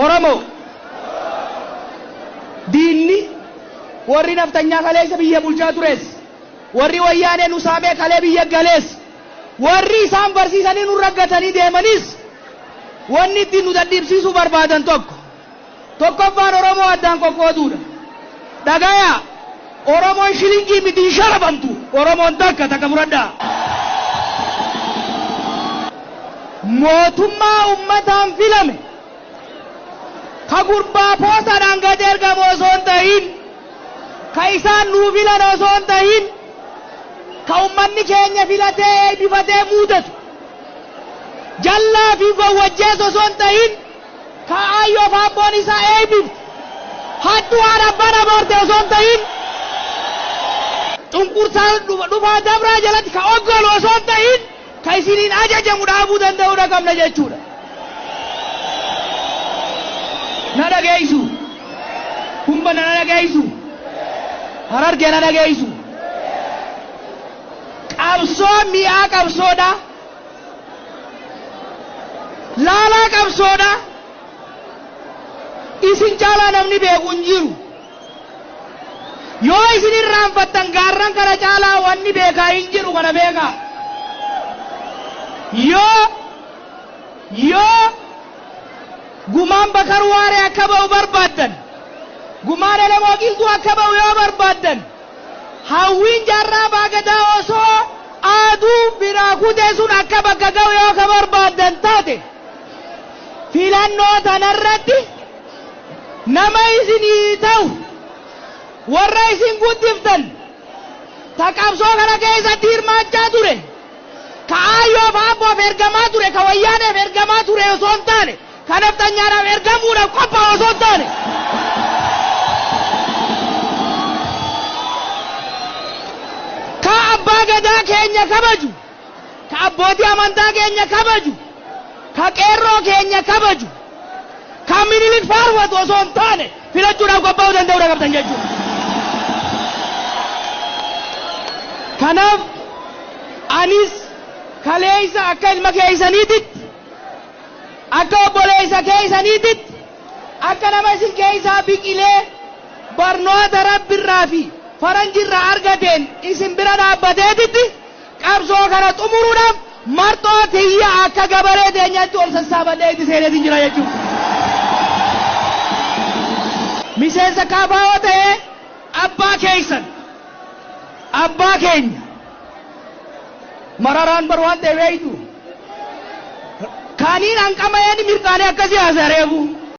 Oromoo diinni warri naftanyaa kaleessa biyya bulchaa tures, warri wayyaanee nu saamee kalee biyya galees, warri isaan barsiisanii nu raggatanii deemanis wanni ittiin nu dadhabsiisuu barbaadan tokko. Tokkoffaan Oromoo addaan qoqqooduudha. Dhagaya, Oromoon shilingii miti hin sharafamtu. Oromoon takka takka fudhadhaa. Mootummaa ummataan filame ka gurbaa poostaadhaan gad ergamu osoo hin ta'in, ka isaan nuu filan osoo hin ta'in, ka ummanni keenya filatee eebbifatee muudatu, jallaa fi gowwajjees osoo hin ta'in, ka aayyoo fi abboon isaa eebbifte, hattuu haadha abbaan abaarte osoo hin ta'in, cunqursaa dhufaa dabraa jalatti ka oggolu osoo hin ta'in, ka isiniin ajajamu dhaabuu danda'uudha qabna jechuudha. Na dhageessu. Humba na dhageessu. Harargee na dhageessu. Qabsoo mi'aa qabsoodha. Laalaa qabsoodha. Isin caalaa namni beeku hin jiru. Yoo isin irraanfattan gaarran kana caalaa wanni beekaa hin jiru kana beekaa. Yoo gumaan Bakar Waaree akka ba'u barbaaddan, gumaan Elemoo Qilxuu akka ba'u yoo barbaaddan, hawwiin jaarraa baagadaa osoo aduu biraa kutee sun akka bakka ga'u yoo ka barbaaddan taate, filannoo tanarratti nama isinii ta'u, warra isin guddiftan, ta qabsoo kana keessatti hirmaachaa ture, ka aayyoof abboof ergamaa ture, ka wayyaaneef ergamaa ture osoo hin taane, ka naftanyaadhaaf ergamuudhaaf qophaa'u osoo hin taane, ka abbaa gadaa keenya kabaju, ka abbootii amantaa keenya kabaju, ka qeerroo keenya kabaju, ka Minilik faarfatu osoo hin taane filachuudhaaf qophaa'uu danda'uudha qabdan jechuudha. Kanaaf anis kaleessa akka ilma keessaniititti, akka obboleessa keessaniititti, akka nama isin keessaa biqilee barnoota rabbirraa fi faranjirraa argateen isin bira dhaabbateetitti qabsoo kana xumuruudhaaf marxoo tiyya akka gabaree teenyatti ol sassaabadhee itti seeneetiin jira jechuudha. Miseensa KFO ta'ee abbaa keessan, abbaa keenya Mararaan bar waan ta'e beektu. Kaniin hanqamayeen mirqaanee akkasii haasa'e reefu.